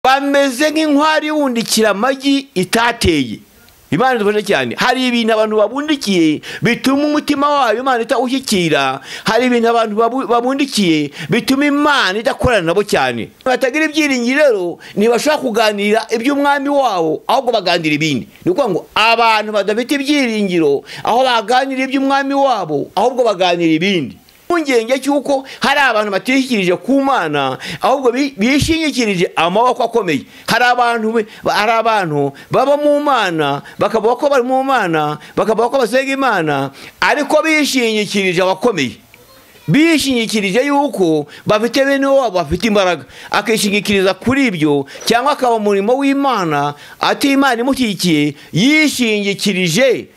Bameze nk'inkwari ibundikira amagi itateye. Imana idufashe cyane. Hari ibintu abantu babundikiye bituma umutima wayo Imana itawushyikira. Hari ibintu abantu babundikiye bituma Imana idakorana nabo cyane. Batagira ibyiringiro rero ntibashobora kuganira iby'umwami wabo, ahubwo baganira ibindi. Ni ukuvuga ngo abantu badafite ibyiringiro aho baganira iby'umwami wabo, ahubwo baganira ibindi. Impungenge cy'uko hari abantu batishyikirije ku Mana, ahubwo bishingikirije amaboko akomeye. Hari abantu baba mu Mana, bakavuga ko bari mu Mana, bakavuga ko basenga Imana, ariko bishingikirije abakomeye. Bishingikirije yuko bafite bene wabo bafite imbaraga, akishingikiriza kuri ibyo, cyangwa akaba umurimo w'Imana ati Imana imushyigikiye, yishingikirije.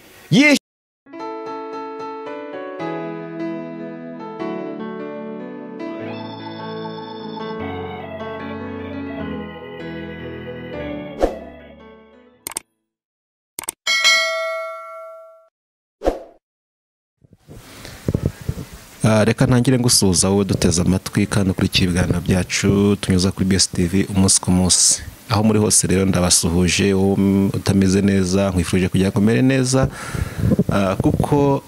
Reka ntangire ngusuhuza wowe duteze amatwi kandi ukurikiye ibiganiro byacu tunyuza kuri BS TV umunsi ku munsi. Aho muri hose rero ndabasuhuje, wowe utameze neza nkwifurije kugira ngo umere neza, kuko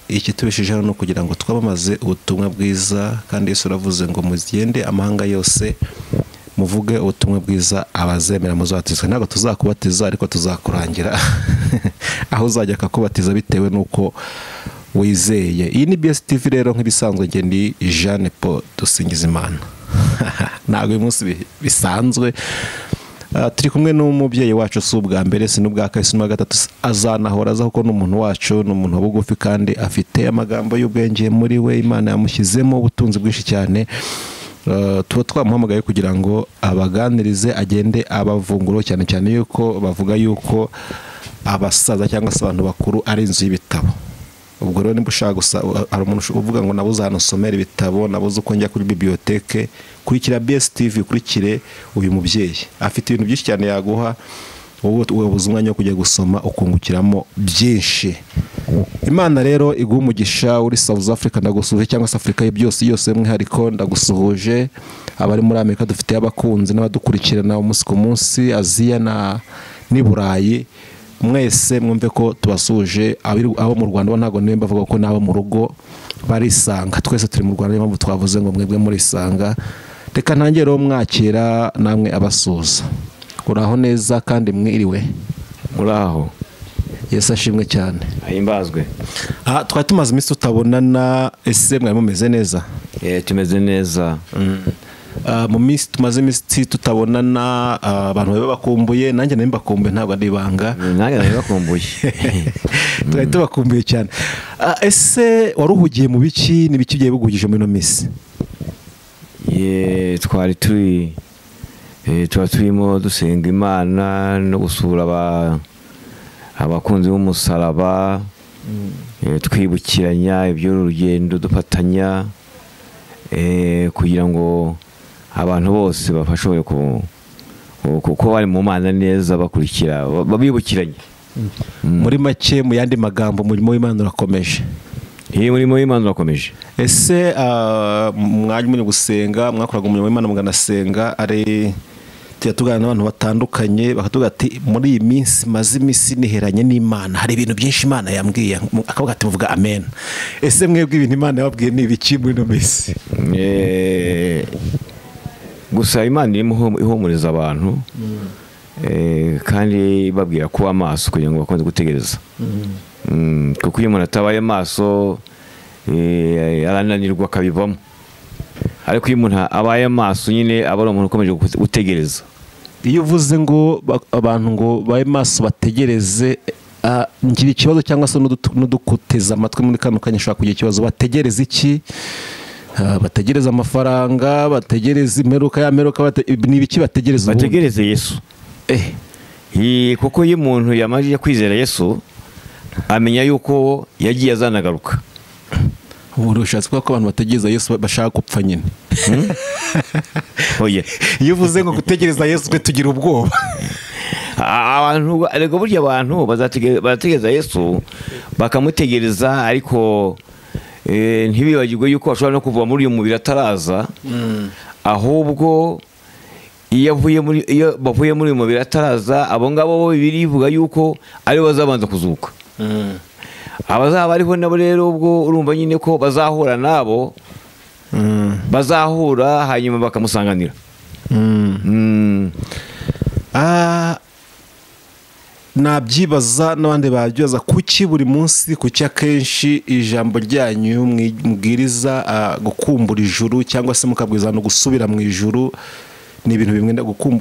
iki tubeshejeho no kugira ngo twamamaze ubutumwa bwiza. Kandi Yesu aravuze ngo mugende amahanga yose muvuge ubutumwa bwiza, abazemera muzabatizwe. Ntabwo tuzakubatiza ariko tuzakurangira aho uzajya akakubatiza bitewe nuko wizeye. Iyi ni BS TV rero nk'ibisanzwe, nge ni Jeanne Paul Dusingizimana. Ntabwo uyu munsi bisanzwe, turi kumwe n'umubyeyi wacu, si ubwa mbere, si n'ubwa kabiri, si n'ubwa gatatu, azanahora aza kuko n'umuntu wacu, ni umuntu bugufi kandi afite amagambo y'ubwenge muri we. Imana yamushyizemo ubutunzi bwinshi cyane. Tuba twamuhamagaye kugira ngo abaganirize, agende abavunguro, cyane cyane yuko bavuga yuko abasaza cyangwa se abantu bakuru ari inzu y'ibitabo. Ubwo rero nimba ushaka gusa, hari umuntu uvuga ngo nabuze ahantu nsomera ibitabo, nabuze uko njya kuri biblioteke, kurikira BS TV, ukurikire uyu mubyeyi, afite ibintu byinshi cyane yaguha. Wowe wabuze umwanya wo kujya gusoma ukungukiramo byinshi. Imana rero iguha umugisha. Uri South Africa ndagusuhuje, cyangwa se Afrika byose yose mwihariko ndagusuhuje. Abari muri Amerika dufite abakunzi n'abadukurikirana umunsi ku munsi, Aziya na n'i Burayi, mwese mwumve ko tubasuje. Abo mu Rwanda ntago niwe mbavuga ko nabo mu rugo barisanga, twese turi mu Rwanda, niyo mpamvu twavuze ngo mwebwe murisanga. Reka ntangire rero mwakira namwe abasuza. Uraho neza kandi mwiriwe? Muraho. Yesu ashimwe cyane. Ahimbazwe. Twari tumaze iminsi tutabonana, ese mwari mumeze neza? Tumeze neza. Mu minsi tumaze iminsi tutabonana, abantu baba bakumbuye, nanjye nari mbakumbuye, ntabwo ari ibanga. Nanjye nari bakumbuye. Twari tubakumbuye cyane. Ese waruhugiye mu biki? Ni biki byari biguhugije muri ino minsi? Twari turi tuba turimo dusenga Imana no gusura abakunzi b'umusaraba, twibukiranya iby'urugendo, dufatanya kugira ngo abantu bose bafashobore kuko bari mu Mana neza, bakurikira babibukiranye. Muri make, mu yandi magambo, umurimo w'Imana urakomeje. Umurimo w'Imana urakomeje. Ese mwari muri gusenga, mwakoraga umurimo w'Imana muganasenga, ari tujya tuganira n'abantu batandukanye bakatubwira ati muri iyi minsi maze iminsi niheranye n'Imana, hari ibintu byinshi Imana yambwiye, akavuga ati muvuga amen. Ese mwebwe ibintu Imana yababwiye ni ibiki muri ino minsi? Gusa Imana irimo ihumuriza abantu, kandi ibabwira kuba maso kugira ngo bakomeze gutegereza. Kuko iyo umuntu atabaye maso arananirwa akabivamo, ariko iyo umuntu abaye maso nyine aba ari umuntu ukomeje gutegereza. Iyo uvuze ngo abantu ngo babe maso bategereze, ngira ikibazo cyangwa se n'udukuteza amatwi muri kano kanya ushobora kugira ikibazo. Bategereze iki? Bategereze amafaranga, bategereze imperuka ya mperuka, ni ibiki bategereza ubundi? Bategereze Yesu. Kuko iyo umuntu yamaze kwizera Yesu amenya yuko yagiye azanagaruka. Ubu ushatse kuvuga ko abantu bategereza Yesu bashaka gupfa nyine? Oya. Iyo uvuze ngo gutegereza Yesu twe tugira ubwoba. Abantu ariko burya abantu bazategereza Yesu bakamutegereza, ariko ntibibagirwe yuko bashobora no kuva muri uyu mubiri ataraza, ahubwo Iyo bavuye muri uyu mubiri ataraza, abo ngabo bo Bibiliya ivuga yuko aribo bazabanza kuzuka. Abazaba bariho nabo rero ubwo urumva nyine ko bazahura nabo, bazahura hanyuma bakamusanganira. Nabyibaza n'abandi babyibaza, kuki buri munsi, kuki akenshi ijambo ryanyu mubwiriza gukumbura ijuru cyangwa se mukabwiza no gusubira mu ijuru? Ni ibintu bimwe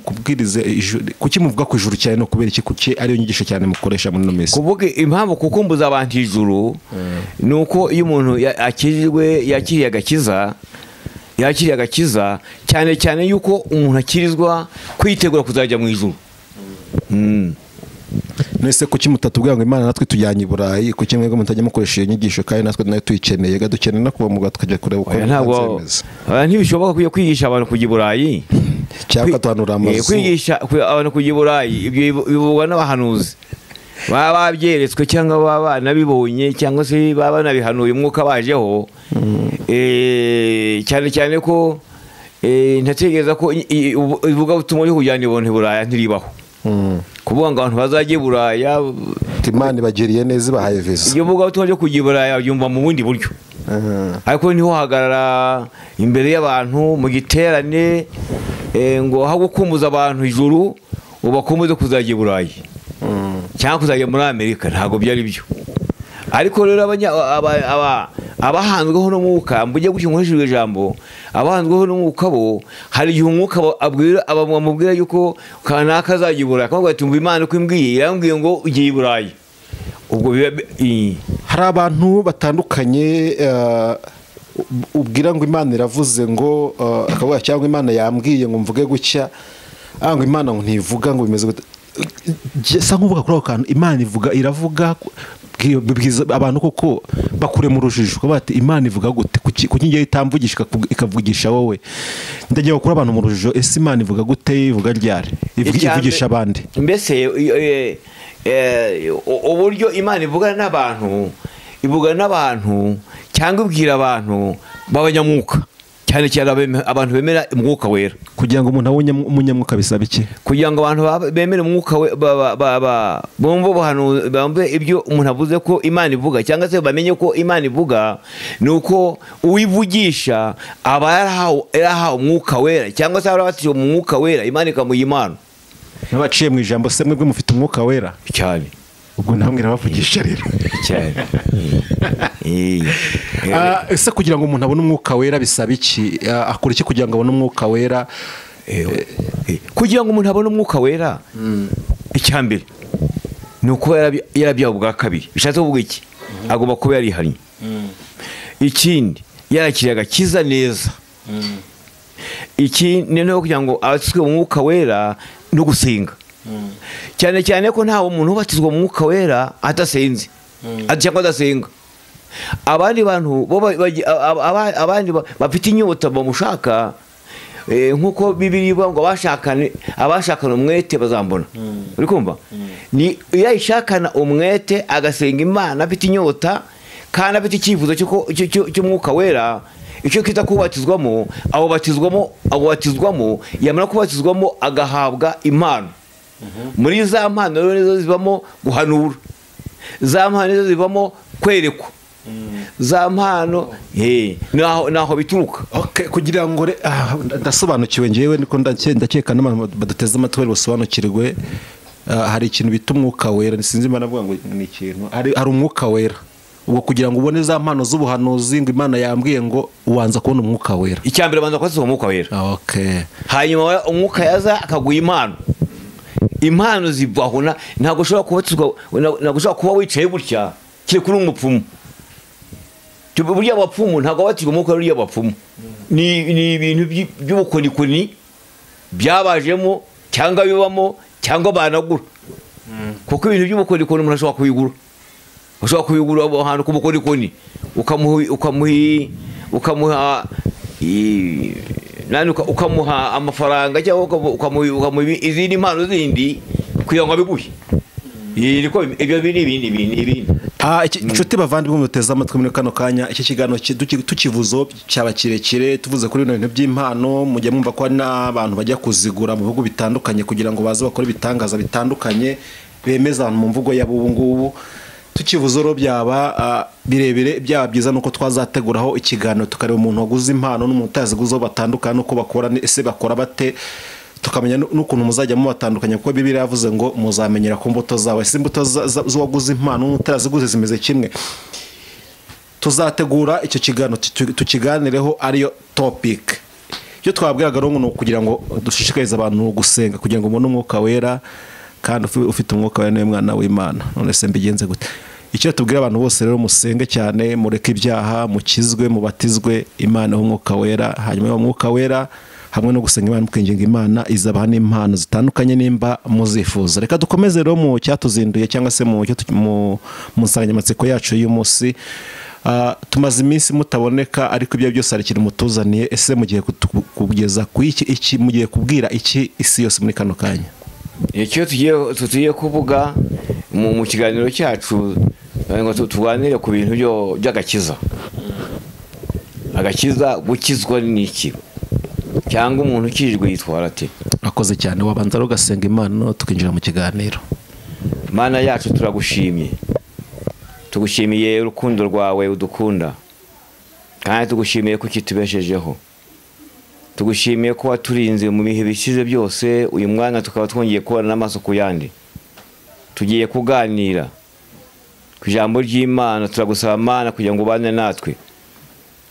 kubwiriza ijuru. Kuki muvuga ku ijuru cyane no kubera iki? Kuki ariyo nyigisho cyane mukoresha muri no minsi? Kuvuga impamvu kukumbuza abantu ijuru ni uko iyo umuntu akijijwe yakiriye agakiza, yakiriye agakiza cyane cyane yuko umuntu akirizwa kwitegura kuzajya mu ijuru. Nese kuki mutatubwira ngo Imana natwe tujyanye i Burayi? Kuki mwebwe mutajya mukoresha iyo nyigisho kandi natwe nayo tuyikeneye? Ga dukeneye no kuva mu Rwanda tukajya kureba uko bimeze. Ntibishoboka kujya kwigisha abantu kujya i Burayi cyangwa tuhanura amazu. Kwigisha abantu kujya i Burayi ibyo bivugwa n'abahanuzi baba babyeretswe cyangwa baba banabibonye cyangwa se baba banabihanuye umwuka bajeho. Cyane cyane ko ntatekereza ko ivugabutumwa ryo kujyana ibintu i Buraya ntiribaho. Kuvuga ngo abantu bazajya i Buraya, Imana ibagiriye neza ibahaye visa. Iyo vugabutumwa ryo kujya i Buraya byumva mu bundi buryo, ariko niho hagarara imbere y'abantu mu giterane ngo aho gukumbuza abantu ijuru ubakumbuze kuzajya i Burayi cyangwa kuzajya muri Amerika, ntabwo byari byo. Ariko rero abahanzweho n'umwuka, mvuge gutyo nkoresheje ijambo, abahanzweho n'umwuka bo hari igihe umwuka abwira abamubwira yuko kanaka azajya i Burayi, akavuga ati umva Imana uko imbwiye, irambwiye ngo ugiye i Burayi. Ubwo hari abantu batandukanye ubwira ngo Imana iravuze ngo akavuga cyangwa Imana yambwiye ngo mvuge gutya, ngo Imana ngo ntivuga ngo bimeze gute. Sa nkuvuga kuri ako kantu, Imana ivuga iravuga, bibwiza abantu koko bakure mu rujijo bati Imana ivuga gute? Kuki ngiye itamvugisha ikavugisha wowe? Ndagiye gukura abantu mu rujijo. Ese Imana ivuga gute? Ivuga ryari? Ivugisha abandi? Mbese uburyo Imana ivugana n'abantu, ivugana n'abantu cyangwa ibwira abantu b'abanyamwuka, cyane cyane abantu bemera umwuka wera. Kugira ngo umuntu abone umunyamwuka bisaba iki? Kugira ngo abantu bemere umwuka we, bumve ibyo umuntu avuze ko Imana ivuga cyangwa se bamenye ko Imana ivuga, ni uko uwivugisha aba yarahawe umwuka wera cyangwa se yarabatijwe mu mwuka wera, Imana ikamuha impano. N'abaciye mu ijambo se mwebwe mufite umwuka wera cyane, ubwo namwe irabavugisha rero cyane. Ese kugira ngo umuntu abone umwuka wera bisaba iki? Akora iki kugira ngo abone umwuka wera? Kugira ngo umuntu abone umwuka wera, icya mbere ni ukuba yarabyawe ubwa kabiri. Bishatse kuvuga iki? Agomba kuba yarihannye. Ikindi, yarakiriye agakiza neza. Ikindi ni kugira ngo abatizwe mu mwuka wera no gusenga. Cyane cyane ko ntawe umuntu ubatizwa mu mwuka wera adasenze cyangwa adasenga. Abandi bantu bo abandi bafite inyota bamushaka, nkuko Bibiliya ivuga ngo abashakana umwete bazambona. Uri kumva? Ni iyo ayishakana umwete agasenga Imana afite inyota kandi afite icyifuzo cy'umwuka wera, icyo kita kubatizwamo, abatizwamo, yamara kubatizwamo agahabwa impano. Muri za mpano rero nizo zivamo guhanura, za mpano nizo zivamo kwerekwa, za mpano naho bituruka. Okay, kugira ngo ndasobanukiwe ngewe niko ndakeka n'abantu badateze amatwi basobanukirwe. Hari ikintu bita umwuka wera, sinzi Imana avuga ngo ni ikintu, hari umwuka wera. Ubwo kugira ngo ubone za mpano z'ubuhanuzi ngo Imana yambwiye ngo ubanza kubona umwuka wera. Icya mbere banza kubatizwa umwuka wera. Okay. Hanyuma umwuka yaza akaguha impano. Impano zivaho, ntabwo ushobora kubatizwa, ntabwo ushobora kuba wicaye gutya kiri kuri umupfumu. Burya abapfumu ntabwo babatizwa umwuka wera, abapfumu ni ibintu by'ubukonikoni byabajemo cyangwa bibamo cyangwa banagura. Kuko ibintu by'ubukonikoni umuntu ashobora kubigura. Ushobora kubigura ahantu ku bukonikoni ukamuha amafaranga cyangwa ukamuha izindi mpano zindi kugira ngo abiguhe. Ibyo biri ibindi. Inshuti bavandimwe muteze amatwi muri kano kanya, iki kiganiro tukivuzo cyaba kirekire, tuvuze kuri bino bintu by'impano. Mujya mwumva ko hari n'abantu bajya kuzigura mu bihugu bitandukanye kugira ngo baze bakore ibitangaza bitandukanye bemeza abantu mu mvugo yabo ubu ngubu. Tukivuzo rero byaba birebire, byaba byiza nuko twazateguraho ikiganiro tukareba umuntu waguze impano n'umuntu utaziguze batandukana, nuko bakora, ese bakora bate, tukamenya n'ukuntu muzajya mubatandukanya, kuko Bibiliya yavuze ngo muzamenyera ku mbuto zawe. Ese imbuto z'uwaguze impano n'utaziguze zimeze kimwe? Tuzategura icyo kiganiro tukiganireho, ariyo topic. Icyo twabwiraga rero ni ukugira ngo dushishikarize abantu gusenga kugira ngo ubone umwuka wera, kandi ufite umwuka wera niwe mwana w'Imana. None se mbigenze gute? Icyo tubwira abantu bose rero, musenge cyane, mureke ibyaha, mukizwe, mubatizwe, Imana umwuka wera. Hanyuma umwuka wera hamwe no gusenga Imana mukinginga Imana izabaha n'impano zitandukanye nimba muzifuza. Reka dukomeze rero mu cyatuzinduye cyangwa se mu nsanganyamatsiko yacu y'uyu munsi. Tumaze iminsi mutaboneka, ariko ibyo byose hari ikintu mutuzaniye. Ese mugiye kugeza ku iki, mugiye kubwira iki isi yose muri kano kanya? Icyo tugiye kuvuga mu kiganiro cyacu, ngo tuganire ku bintu by'agakiza. Agakiza, gukizwa ni iki? Cyangwa umuntu ukijijwe yitwara ate? Akoze cyane. Wabanza ugasenga Imana tukinjira mu kiganiro. Mana yacu turagushimye, tugushimiye urukundo rwawe udukunda, kandi tugushimiye ko ukitubeshejeho, tugushimiye ko waturinze mu bihe bishize byose. Uyu mwana tukaba twongeye kubona n'amaso ku yandi, tugiye kuganira ku ijambo ry'Imana. Turagusaba Mana kugira ngo ubane natwe,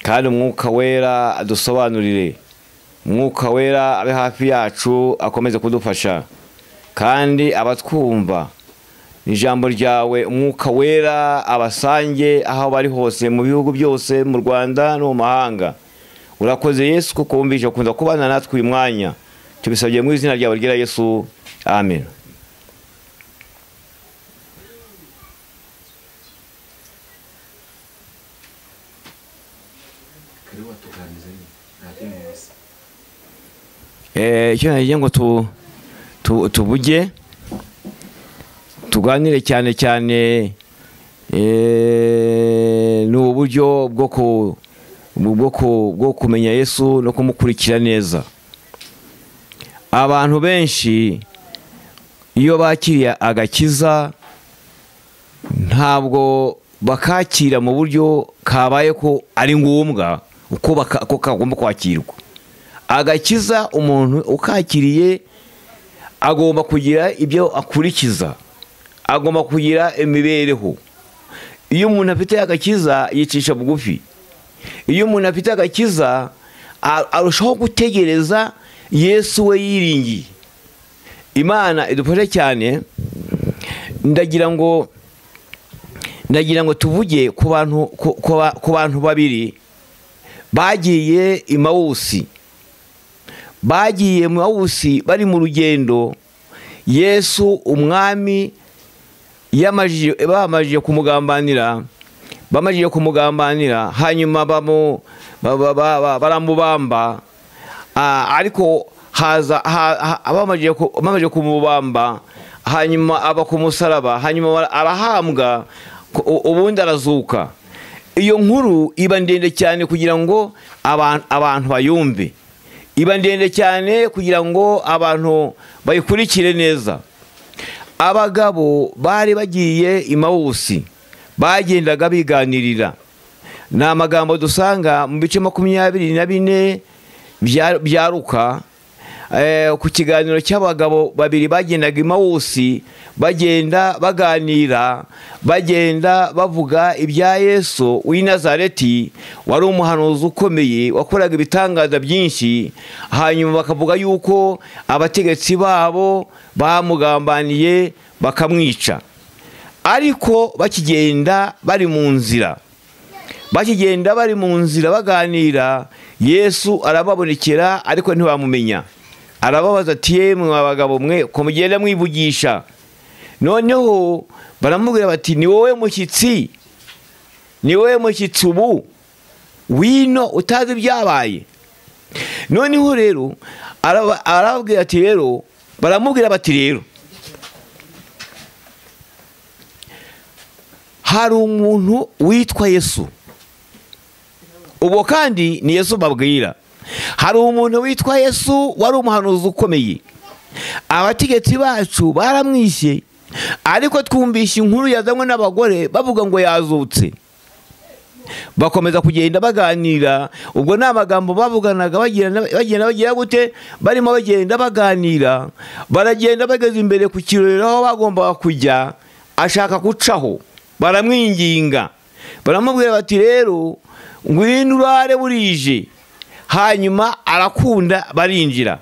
kandi umwuka wera adusobanurire, umwuka wera abe hafi yacu akomeze kudufasha, kandi abatwumva ijambo ryawe umwuka wera abasange aho bari hose mu bihugu byose, mu Rwanda no mu mahanga. Urakoze Yesu kuko wumvise ukunda kubana natwe uyu mwanya. Tubisabye mu izina ryawe ryera Yesu, amen. Icyo nagiye ngo tuvuge, tuganire cyane cyane ni uburyo bwo kumenya Yesu no kumukurikira neza. Abantu benshi iyo bakiriye agakiza ntabwo bakakira mu buryo kabaye ko ari ngombwa uko kagomba kwakirwa. Agakiza umuntu ukakiriye agomba kugira ibyo akurikiza, agomba kugira imibereho. Iyo umuntu afite agakiza yicisha bugufi. Iyo umuntu afite agakiza arushaho gutegereza Yesu we yiringiye. Imana idufashe cyane. Ndagira ngo tuvuge ku bantu babiri bagiye i Mawusi. Bagiye mu Mawusi bari mu rugendo. Yesu umwami bamajije kumugambanira, hanyuma baramubamba. Ariko haza bamajije kumubamba, hanyuma aba ku musaraba, hanyuma arahambwa, ubundi arazuka. Iyo nkuru iba ndende cyane kugira ngo abantu bayumve, iba ndende cyane kugira ngo abantu bayikurikire neza. Abagabo bari bagiye i Mawusi bagendaga biganirira. Ni amagambo dusanga mu bice 24 bya Luka, ku kiganiro cy'abagabo babiri bagendaga i Mawusi, bagenda baganira, bagenda bavuga ibya Yesu w'i Nazareti, wari umuhanuzi ukomeye wakoraga ibitangaza byinshi. Hanyuma bakavuga yuko abategetsi babo bamugambaniye bakamwica. Ariko bakigenda bari mu nzira, baganira, Yesu arababonekera ariko ntibamumenya. Arababaza ati yemwe abagabo mwe ko mugenda mwivugisha? Noneho baramubwira bati ni wowe mushyitsi, ni wowe mushyitsi ubu wino utazi ibyabaye. Noneho rero arababwira ati rero, baramubwira bati rero Hari umuntu witwa Yesu, ubwo kandi ni Yesu babwira. Hari umuntu witwa Yesu wari umuhanuzi ukomeye, abategetsi bacu baramwishe, ariko twumvishe inkuru yazanywe n'abagore bavuga ngo yazutse. Bakomeza kugenda baganira, ubwo ni amagambo bavuganaga bagenda bagira gute, barimo bagenda baganira, baragenda bageze imbere ku kirorero aho bagombaga kujya, ashaka gucaho, baramwinginga, baramubwira bati rero ngwino urare burije. Hanyuma arakunda, barinjira.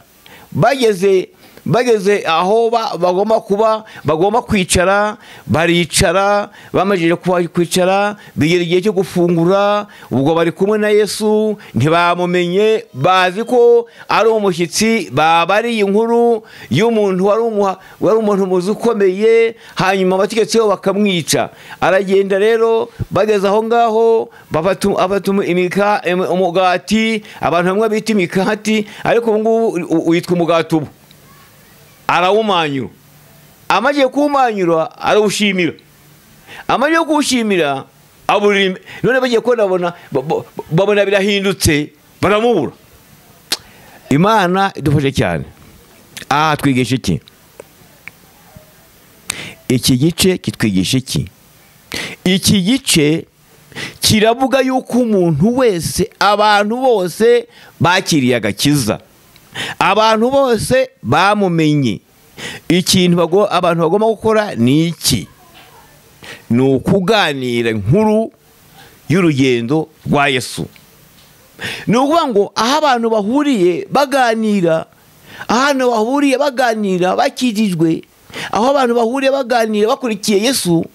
Bageze aho bagomba kuba, bagomba kwicara, baricara. Bamajije kwicara, bigera igihe cyo gufungura, ubwo bari kumwe na Yesu, ntibamumenye, bazi ko ari umushyitsi, babariye inkuru y'umuntu wari umuntu muzi ukomeye, hanyuma abategetsi bo bakamwica. Aragenda rero, bageze aho ngaho bafata umugati, abantu bamwe bita imikati, ariko ubu ngubu witwa umugati ubu. Arawumanyura, amaze kuwumanyura arawushimira, amaze kuwushimira aburira. None bagiye kubona babona birahindutse, baramubura. Imana idufashe cyane. Aha twigisha iki? Iki gice kitwigisha iki? Iki gice kiravuga yuko umuntu wese, abantu bose bakiriye agakiza, abantu bose bamumenye. Ikintu abantu bagomba gukora ni iki? Ni ukuganira inkuru y'urugendo rwa Yesu. Ni ukuvuga ngo aho abantu bahuriye baganira, ahantu bahuriye baganira bakijijwe, aho abantu bahuriye baganira bakurikiye Yesu,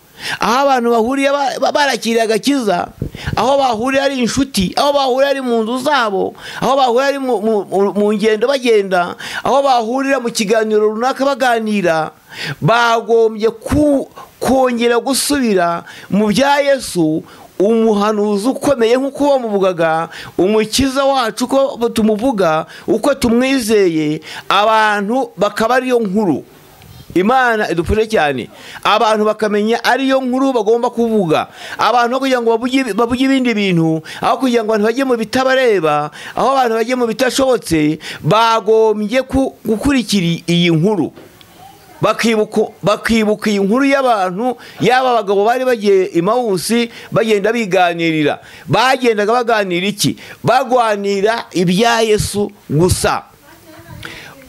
aho abantu bahuriye barakiriye agakiza, aho bahuriye ari inshuti, aho bahuriye ari mu nzu zabo, aho bahuriye ari mu ngendo bagenda, aho bahurira mu kiganiro runaka baganira, bagombye kongera gusubira mu bya Yesu, umuhanuzi ukomeye nk'uko bamuvugaga, umukiza wacu uko tumuvuga, uko tumwizeye, abantu bakaba ariyo nkuru. Imana idufashe cyane, abantu bakamenya ariyo nkuru bagomba kuvuga. Abantu kugira ngo bavuge ibindi bintu, aho kugira ngo abantu bajye mu bitabareba, aho abantu bajye mu bitashobotse, bagombye gukurikira iyi nkuru, bakibuka iyi nkuru y'abantu, yaba abagabo bari bagiye Emawusi bagenda biganirira. Bagendaga baganira iki? Bagwanira ibya Yesu gusa.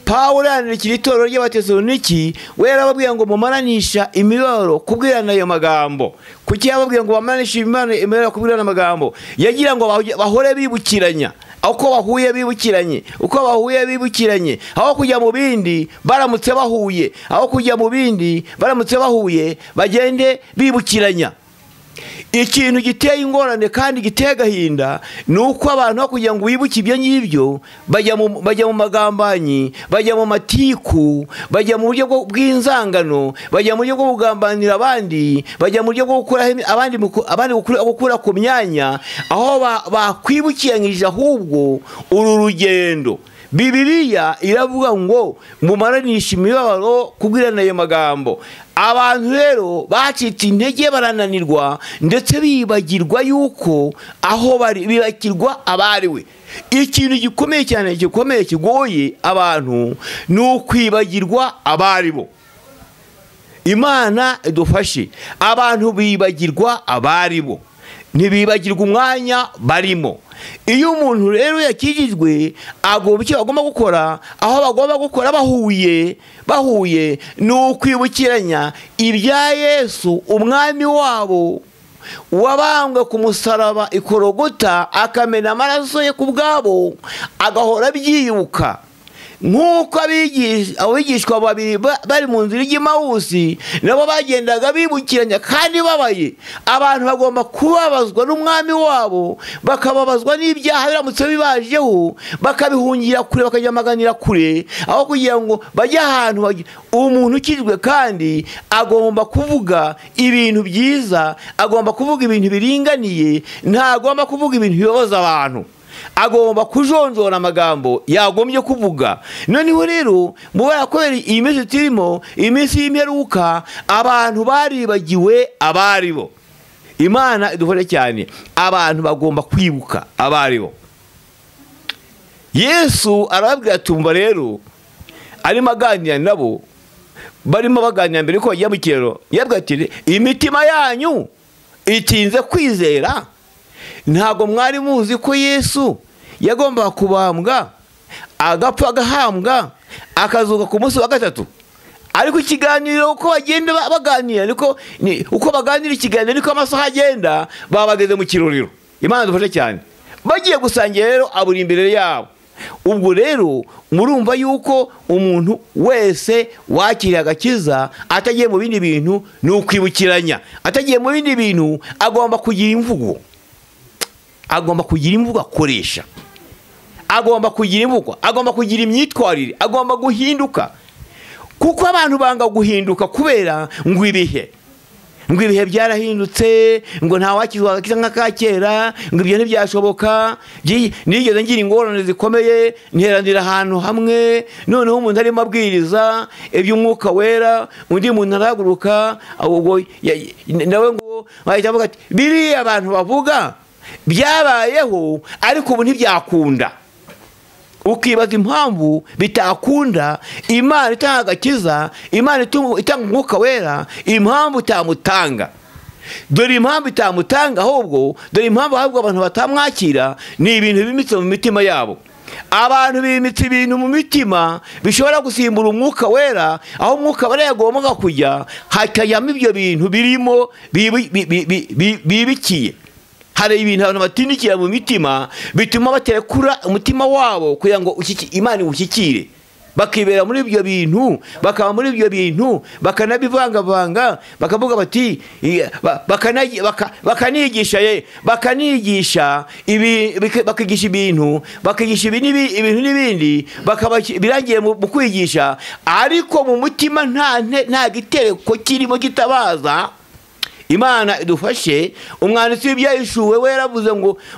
Pawulo yandikira itorero ry'Abatesaloniki, we yarababwiye ngo mumaranisha imibabaro kubwirana ayo magambo. Kuki yababwiye ngo bamaranishe imibabaro kubwirana amagambo? Yagira ngo bahore bibukiranya, uko bahuye bibukiranye, uko bahuye bibukiranye, aho kujya mu bindi baramutse bahuye, aho kujya mu bindi baramutse bahuye, bagende bibukiranya. Ikintu giteye ingorane kandi giteye agahinda ni uko abantu aho kugira ngo wibuke ibyo ngibyo, bajya mu magambanyi, bajya mu matiku, bajya mu buryo bw'inzangano, bajya mu buryo bwo kugambanira abandi, bajya mu buryo bwo gukura abandi gukura ku myanya, aho bakwibukiranyije ahubwo uru rugendo. Bibiliya iravuga ngo mumaranishe imibabaro kubwirana ayo magambo. Abantu rero bacitse intege barananirwa, ndetse bibagirwa yuko aho bari, bibagirwa abariwe. Ikintu gikomeye cyane, gikomeye kigoye abantu ni ukwibagirwa abaribo. Imana idufashe, abantu bibagirwa abaribo, ntibibagirwa umwanya barimo. Iyo umuntu rero yakijijwe, agomba icyo bagomba gukora, aho bagomba gukora bahuye ni ukwibukiranya ibya Yesu umwami wabo wabambwe ku musaraba i Golgotha, akamena amaraso ye ku bwabo, agahora abyibuka. Nk'uko abigishwa babiri bari mu nzira ijya Emawusi, nabo bagendaga bibukiranya kandi babaye. Abantu bagomba kubabazwa n'umwami wabo, bakababazwa n'ibyaha biramutse bibajeho, bakabihungira kure, bakajyamaganira kure, aho kugira ngo bajye ahantu. Umuntu ukijwe kandi agomba kuvuga ibintu byiza, agomba kuvuga ibintu biringaniye, ntagomba kuvuga ibintu bibabaza abantu. Agomba kujonjora amagambo yagombye kuvuga. Noneho rero mubara kubera iyi minsi turimo, iminsi y'imperuka, abantu baribagiwe abaribo. Imana idufashe cyane. Abantu bagomba kwibuka abaribo. Yesu arababwira ati umva rero, arimo aganira nabo, barimo baganira mbere yuko bajya mu kiraro, yababwira ati imitima yanyu itinze kwizera, ntabwo mwari muzi ko Yesu yagombaga kubambwa, agapfa agahambwa, akazuka ku munsi wa gatatu. Ariko ikiganiro uko bagenda baganira, niko uko baganira ikiganiro niko amasaha agenda, babageze mu kirorero. Imana idufashe cyane. Bagiye gusangira rero aburi imbere yabo. Ubwo rero murumva yuko umuntu wese wakiriye agakiza atagiye mu bindi bintu ni ukwibukiranya, atagiye mu bindi bintu agomba kugira imvugo, agomba kugira imvugo akoresha, agomba kugira imvugo, agomba kugira imyitwarire, agomba guhinduka. Kuko abantu banga guhinduka kubera ngo ibihe, ngo ibihe byarahindutse, ngo nta wakizwa agakiza nka kera, ngo ibyo ntibyashoboka. Nigeze ngira ingorane zikomeye, nteranira ahantu hamwe, noneho umuntu arimo abwiriza iby'umwuka wera, undi muntu arahaguruka, ubwo nawe ngo ahita avuga ati biriya abantu bavuga byabayeho ariko ubu ntibyakunda. Ukibaza impamvu bitakunda. Imana itanga agakiza, Imana itanga umwuka wera, impamvu itamutanga. Dore impamvu itamutanga, ahubwo dore impamvu ahubwo abantu batamwakira ni ibintu bimitse mu mitima yabo. Abantu bimitse ibintu mu mitima bishobora gusimbura umwuka wera, aho umwuka wera yagombaga kujya hakajyamo ibyo bintu birimo bibikiye. Hari ibintu abantu batindikira mu mitima bituma baterekura umutima wabo kugira ngo Imana iwushyikire, bakibera muri ibyo bintu, bakaba muri ibyo bintu, bakanabivangavanga, bakavuga bati bakanigisha bakanigisha ibi, bakigisha ibintu, bakigisha ibi ibintu n'ibindi, bakaba birangiye mu kwigisha, ariko mu mutima nta gitereko kirimo gitabaza. Imana idufashe. Umwanditsi w'Ibyahishuwe we yaravuze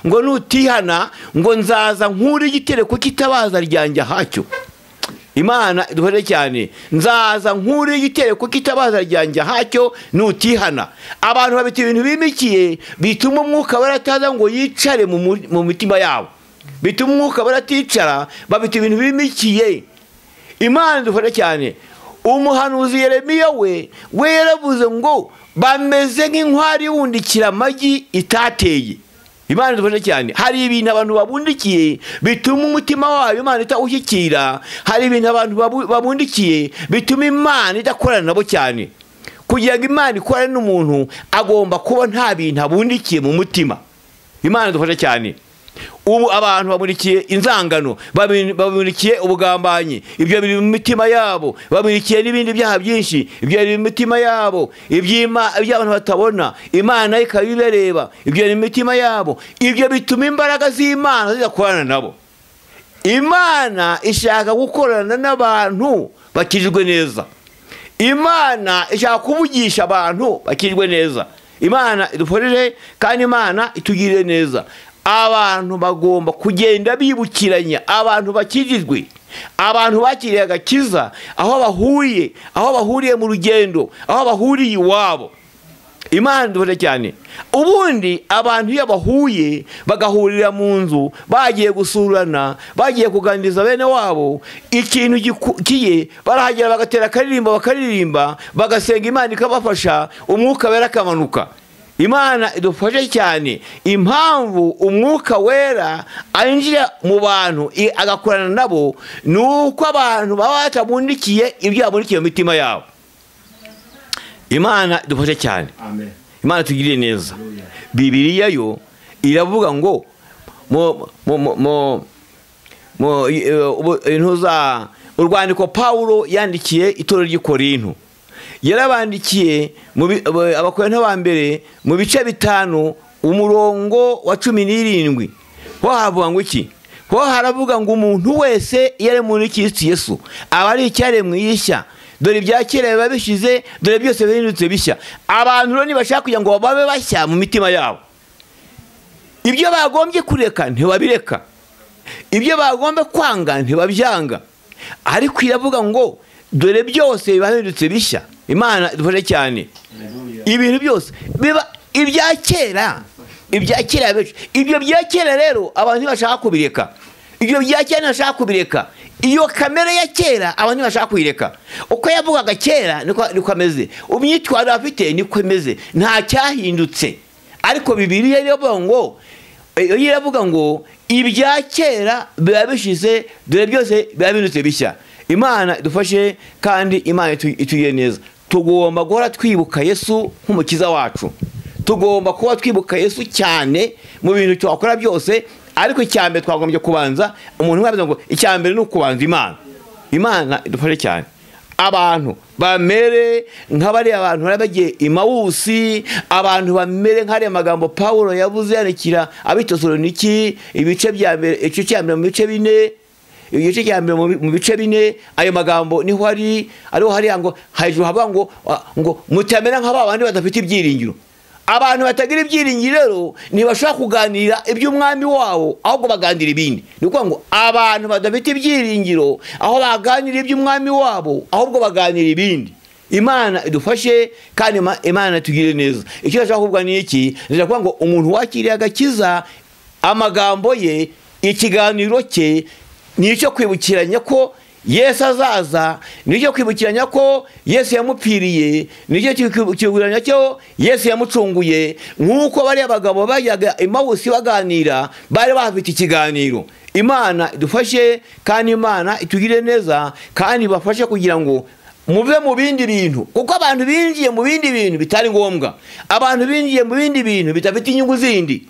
ngo nutihana ngo nzaza nkure igitereko kitabaza ryanjye hacyo. Imana idufashe cyane. Nzaza nkure igitereko kitabaza ryanjye hacyo nutihana. Abantu babita ibintu bimikiye bituma umwuka barataza ngo yicare mu mitima yabo, bituma umwuka baraticara, babita ibintu bimikiye. Imana idufashe cyane. Umuhanuzi Yeremiya we yaravuze ngo bameze nk'inkwari ibundikira amagi itateye. Imana idufashe cyane. Hari ibintu abantu babundikiye bituma umutima wayo Imana itawushyikira. Hari ibintu abantu babundikiye bituma Imana idakorana nabo cyane. Kugira ngo Imana ikorane n'umuntu agomba kuba nta bintu abundikiye mu mutima. Imana idufashe cyane. Ubu abantu babundikiye inzangano, babundikiye ubugambanyi, ibyo biri mu mitima yabo, babundikiye n'ibindi byaha byinshi, ibyo biri mu mitima yabo, iby'abantu batabona, Imana ikabibereba, ibyo biri mu mitima yabo, ibyo bituma imbaraga z'Imana zidakorana nabo. Imana ishaka gukorana n'abantu bakijwe neza. Imana ishaka kuvugisha abantu bakijwe neza. Imana iduforere kandi Imana itugirire neza. Abantu bagomba kugenda bibukiranya, abantu bakijijwe, abantu bakiriye agakiza, aho bahuriye, aho bahuriye mu rugendo, aho bahuriye iwabo. Imana idufashe cyane. Ubundi abantu iyo bahuye bagahurira mu nzu, bagiye gusurana, bagiye kuganiriza bene wabo, ikintu gikiye barahagera bagatera akaririmbo, bakaririmba, bagasenga Imana ikabafasha, umwuka wera akamanuka. Imana idufashe cyane. Impamvu umwuka wera ainjira mu bantu agakorana nabo nuko abantu baba batabundikiye ibyo babundikiye mu mitima yabo. Imana idufashe cyane. Amen. Imana tugirire neza. Bibiliya yo iravuga ngo intuza urwandiko Paulo yandikiye itorero ry'i Korinto, yarabandikiye Abakorinto ba mbere mu bice 5 umurongo wa 17. Ho havuga ngo iki? Ho haravuga ngo umuntu wese yari muri Kristo Yesu aba ari icyaremwe gishya, dore ibya kera biba bishize, dore byose bihindutse bishya. Abantu rero nibashaka kugira ngo babe bashya mu mitima yabo, ibyo bagombye kureka ntibabireka, ibyo bagomba kwanga ntibabyanga, ariko iravuga ngo dore byose bihindutse bishya. Imana idufashe cyane. Ibintu byose biba Ibya kera, ibya kera, ibyo bya kera rero abantu ntibashaka kubireka. Ibyo bya kera ntibashaka kubireka. Iyo kamere ya kera abantu ntibashaka kuyireka. Uko yavugaga kera niko ameze, imyitwarire afite niko imeze, nta cyahindutse. Ariko Bibiliya iravuga ngo ibya kera biba bishize, dore byose biba bindutse bishya. Imana idufashe kandi Imana itugire neza. Tugomba guhora twibuka Yesu nk'umukiza wacu. Tugomba kuba twibuka Yesu cyane mu bintu twakora byose. Ariko icyambere twagombye kubanza, umuntu wabivuze ngo icyambere ni ukubanza Imana. Imana idufashe cyane. Abantu bamere nk'abari abantu bari bagiye Emawusi, abantu bamere nk'ari magambo Paulo yavuze yandikira ab'Itesaloniki ibice bya mbere, igice cya mbere mu bice bine, igice cya mbere mu bice bine. Ayo magambo niho ari, ariho hari ngo hejuru haba ngo mutamera nk'aba bandi badafite ibyiringiro. Abantu batagira ibyiringiro rero ntibashobora kuganira iby'umwami wabo, ahubwo baganira ibindi. Ni ukuvuga ngo abantu badafite ibyiringiro aho baganira iby'umwami wabo, ahubwo baganira ibindi. Imana idufashe kandi Imana itugirire neza. Icyo nashaka kuvuga ni iki? Ndashaka kuvuga ngo umuntu wakiriye agakiza, amagambo ye, ikiganiro cye ni icyo kwibukiranya ko Yesu azaza, nicyo kwibukiranya ko Yesu yamupfiriye, nicyo kwibukiranya ko Yesu yamucunguye. Nk'uko bari abagabo bajyaga Emawusi baganira, bari bafite ikiganiro. Imana idufashe kandi Imana itugirire neza, kandi bafashe kugira ngo muve mu bindi bintu, kuko abantu binjiye mu bindi bintu bitari ngombwa, abantu binjiye mu bindi bintu bitafite inyungu zindi.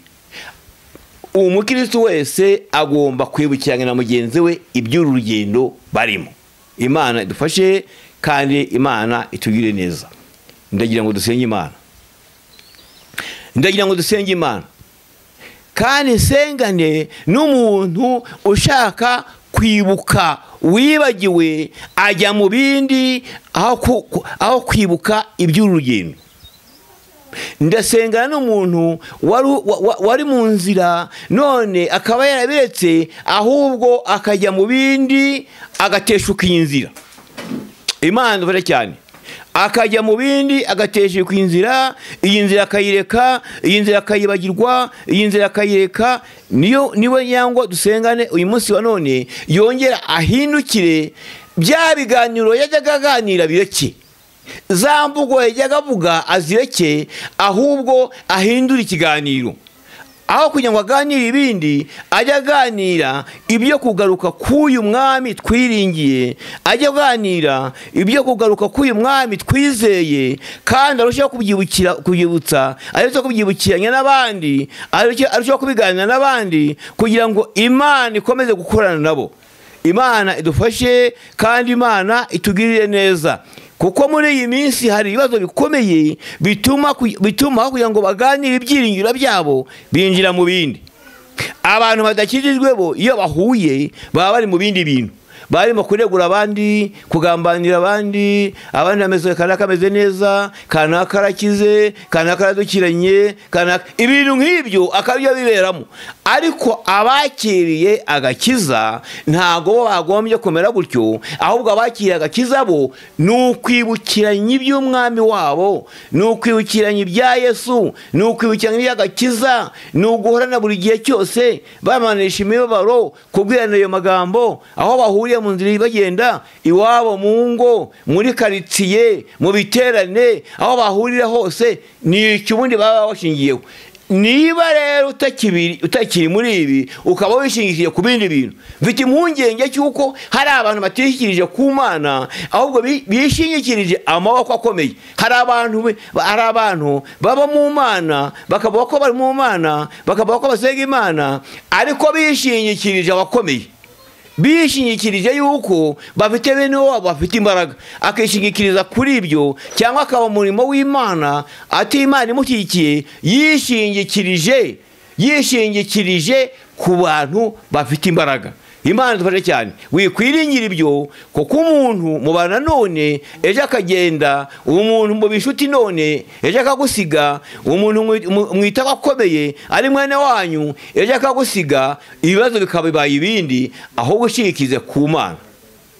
Umukristo wese agomba kwibukiranya na mugenzi we iby'uru rugendo barimo. Imana idufashe kandi Imana itugire neza. Ndagira ngo dusenge Imana. Ndagira ngo dusenge Imana. Kandi nsengane n'umuntu ushaka kwibuka wibagiwe ajya mu bindi aho kwibuka iby'uru rugendo. Ndasengana n'umuntu wari mu nzira none akaba yarabiretse, ahubwo akajya mu bindi agateshuka iyi nzira. Imana idufashe cyane. Akajya mu bindi agateshuka inzira, iyi nzira akayireka, iyi nzira akayibagirwa, iyi nzira akayireka. Niyo niwe nyangwa dusengane uyu munsi wa none, yongera ahindukire bya biganiro yajyaga aganira bireke, za mvugo yajyaga avuga azireke, ahubwo ahindure ikiganiro. Aho kugira ngo aganire ibindi, ajya aganira ibyo kugaruka k'uyu mwami twiringiye, ajya aganira ibyo kugaruka k'uyu mwami twizeye, kandi arushaho kubyibukira, kubyibutsa, arushaho kubyibukiranya n'abandi, arushaho kubiganira n'abandi, kugira ngo Imana ikomeze gukorana nabo. Imana idufashe kandi Imana itugirire neza. Kuko muri iyi minsi hari ibibazo bikomeye bituma kugira ngo baganire ibyiringiro byabo binjira mu bindi. Abantu badakijijwe bo iyo bahuye baba bari mu bindi bintu, barimo kuregura abandi, kugambanira abandi, abandi ameze kanaka ameze neza, kanaka arakize, kanaka aradukiranye, kanaka, ibintu nk'ibyo akabyo biberamo. Ariko abakiriye agakiza ntago bagombye kumera gutyo, ahubwo abakiriye agakiza bo ni ukwibukiranya iby'umwami wabo, ni ukwibukiranya ibya Yesu, ni ukwibukiranya iby'agakiza, ni uguhorana buri gihe cyose bamanisha imibabaro, kubwirana ayo magambo aho bahuriye mu nzira bagenda iwabo, mu ngo, muri karitsiye, mu biterane, aho bahurira hose, ni icyo ubundi baba bashingiyeho. Niba rero utakiri muri ibi, ukaba wishingikirije ku bindi bintu, mfite impungenge cy'uko hari abantu batishikirije ku Mana, ahubwo bishingikirije amaboko akomeye. Hari abantu baba mu Mana, bakavuga ko bari mu Mana, bakavuga ko basenga Imana, ariko bishingikirije abakomeye, bishingikirije yuko bafite bene wabo bafite imbaraga, akishingikiriza kuri ibyo, cyangwa akaba umurimo w'Imana ati Imana imushyigikiye, yishingikirije ku bantu bafite imbaraga. Imana idufashe cyane. Wikwiringira ibyo, kuko umuntu mubana none ejo akagenda, umuntu mu bishuti none ejo akagusiga, umuntu mwita akomeye ari mwene wanyu ejo akagusiga, ibibazo bikabibaye ibindi, ahubwo ushikize ku Mana.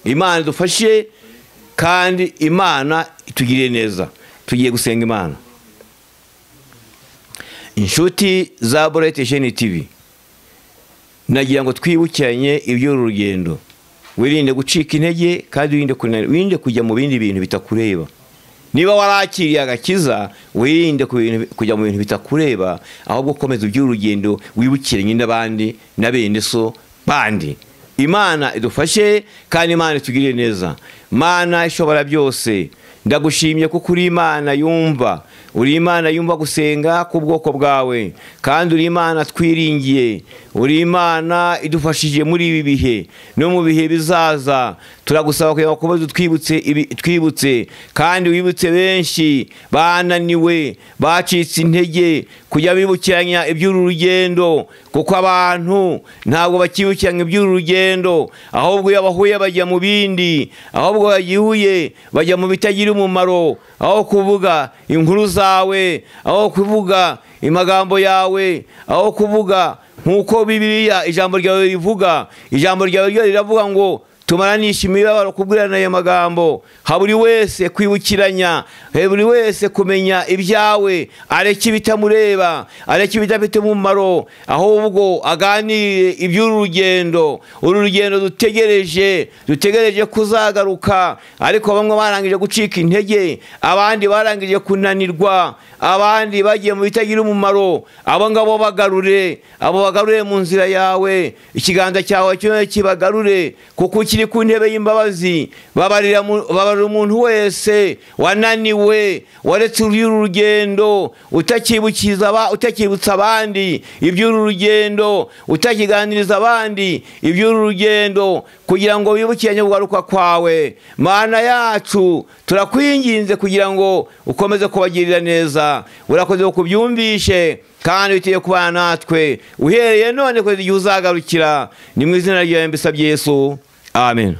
Imana idufashe kandi Imana itugirire neza. Tugiye gusenga Imana. Inshuti za Bright Vision TV, nagira ngo twibukiranye iby'uru rugendo. Wirinde gucika intege kandi wirinde kujya mu bindi bintu bitakureba. Niba warakiriye agakiza, wirinde kujya mu bintu bitakureba, ahubwo komeza iby'urugendo, wibukiranye n'abandi na bene so bandi. Imana idufashe kandi Imana itugirire neza. Mana ishobora byose, ndagushimye kuko uri Imana yumva, uri Imana yumva gusenga k'ubwoko bwawe, kandi uri Imana twiringiye, uri Imana idufashije muri ibi bihe no mu bihe bizaza. Turagusaba kugira ngo ukomeze twibutse kandi wibutse benshi bananiwe, bacitse intege, kujya bibukiranya iby'uru rugendo, kuko abantu ntabwo bakibukiranya iby'uru rugendo, ahubwo iyo bahuye bajya mu bindi, ahubwo bagihuye bajya mu bitagira umumaro, aho kuvuga inkuru zawe, aho kuvuga amagambo yawe, aho kuvuga nkuko Bibiliya ijambo ryawe rivuga. Ijambo ryawe riravuga ngo tumaranisha imibabaro kubwirana ayo magambo. Ha buri wese kwibukiranya, buri wese kumenya ibyawe, areke ibitamureba, areke ibidafite umumaro, ahubwo aganire iby'uru rugendo. Uru rugendo dutegereje kuzagaruka, ariko bamwe barangije gucika intege, abandi barangije kunanirwa, abandi bagiye mu bitagira umumaro. Abo ngabo bagarure, abo bagarure mu nzira yawe, ikiganza cyawe cyo kibagarure, kuko ukiri ku ntebe y'imbabazi. Babarira umuntu wese wananiwe, waretse uru rugendo, utakibutsa abandi iby'uru rugendo, utakiganiriza abandi iby'uru rugendo, kugira ngo bibukiranye kugaruka kwawe. Mana yacu, turakwinginze kugira ngo ukomeze kubagirira neza. Urakoze kubyumvishe kandi witeye kubana natwe uhereye none kugeza igihe uzagarukira. Ni mu izina ryawe mbisabye Yesu, amen.